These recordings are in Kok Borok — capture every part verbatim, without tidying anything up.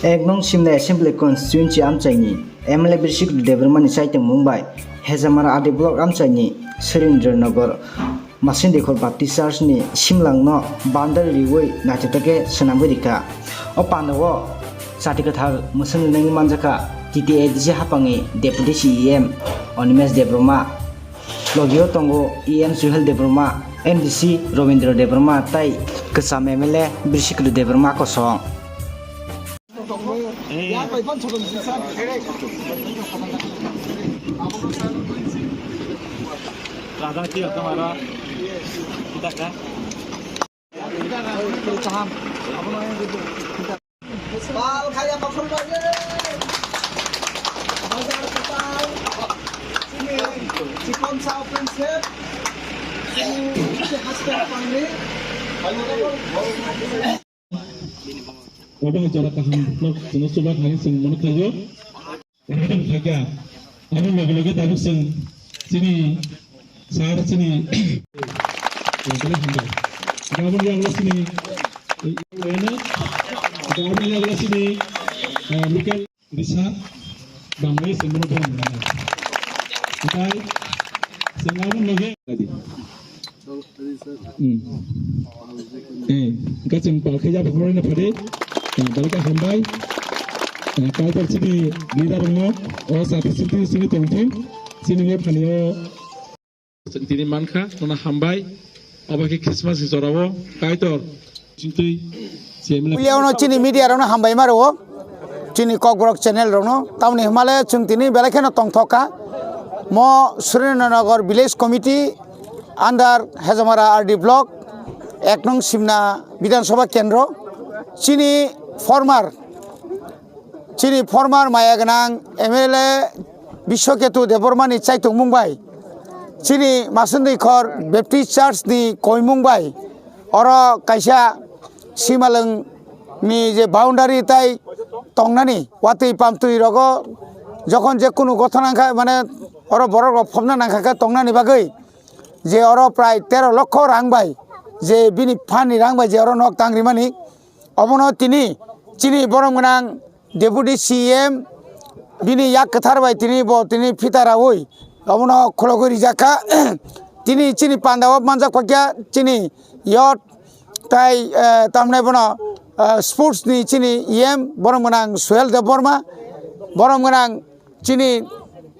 Ek nong Simna Assembly Constituency amchaini M L A Birsikri Debbarmani chaitongmung bai Hejamara R D Block amchaini Surendra Nagar Masindikor Baptist Church ni simlangno boundary riwi naithotok khe swnamwi rikha. O pandao chati kwthar mwswng rwnaini manjakha T T A D C haphangni Deputy C E M Animesh Debbarma, logio tongo E M Suhel Debbarma, M D C Robindra Debbarma tei kwcham M L A Birsikri Debbarma kosong. Raja tiyo kamara. Kita kan? Bal khaya makhon baje. Bazar katal. Sini, chikon sa open set. Sini, haste pangni. Obo hai jora kaham nok chwngno chuba khlai chwng mano khlaio. Obo hai kha. Abo loge loge tabuk chwng chini sir chini. Gabon yagla chini. Gabon yagla chini. Local. Risa, bangwi se mano borok mwnai. Okai, se ngabo loge. Hmm. Eh, hingke chwng pal khe ya bukhuk rwna phade. Eh, balika hambai. Eh, kaitor chini leader rokno, o sati siti sini tongthung. Chini nge phani o. Chwng tini mankha, nono hambai. Obo khe Christmas ni jorao Kaitor. Chintwi, chemle. Puilao no chini media rokno hambai ma rwo. Chini Kokborok channel rokno. Tamoni himale chwng tini belai kheno tongthok kha. Mo Surendra Nagar Village Committee under Hejamara R D Block, ek nong Simna Bidhan Sabha Kendro. Chini former Chini former maya gwnang M L A Biswaketu Debbarmani chaitongmung bai, chini Masundwikhor Baptist Church ni koimung bai, oro kaisa simalwng ni je boundary tai tongnani watwi pamtwi rogo jokhon je kunu gotha nangkha, mane oro borok rok phobna nangkha khe tongnani bagwi je oro prai tero lokho rang bai je bini phan ni rang bai je oro nok tang rimani, obono tini chini borom gwnang Deputy C M bini yak kwthar bai tini bo tini phita raui obono khulogwi rijak kha. Tini chini panda o manjak pakya chini youth tai, eh, tamni bono, eh, sports ni chini E M borom gwnang Suhel Debbarma, borom gwnang chini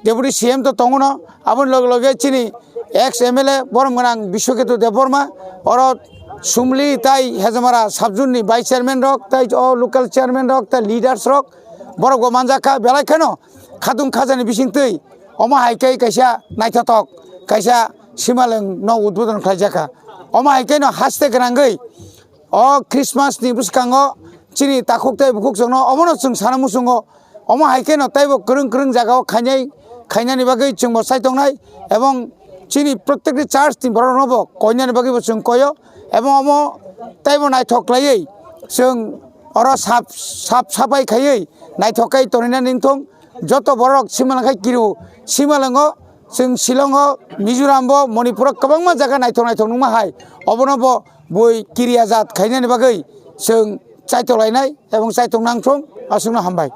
Deputy C M to tongo no, aboni loge loge chini ex M L A borom gwnang Biswaketu Debbarma, oro Sumli tai Hejamara subzone ni vice chairman rok, tai o local chairman rok, tai leaders rok, borok bo manjak kha, belai kheno khatung khajani bisingtwi omo hai khe kaisa naithotok, kaisa simalwng no udbodon khlai jakha. Omo hai kheno haste gwnangwi o Christmas ni bwskango chini takhuk tai bukhuk chwngno omono chwng sana muchungo. Omo hai kheno taibo kwrwng kwrwng jagao khainai, khainani bagwi chwngbo chaitongnai, ebong chini protekti church ni borokno bo koinani bagwi bo chwng koio, ebong omo taibo naithok khlaiwi chwng oro sap, sap sapai khaiwi naithok khe toninani wngthong. Joto borok simalwng khai kiru, simalwngo chwng Shillong o, Mizoram bo, Manipur o kwbangma jaga naithok naithok nungma hai, obono bo bui kiriya jat khainani bagwi chwng chaitolainai ebong chaitok nangthong, aswkno hambai.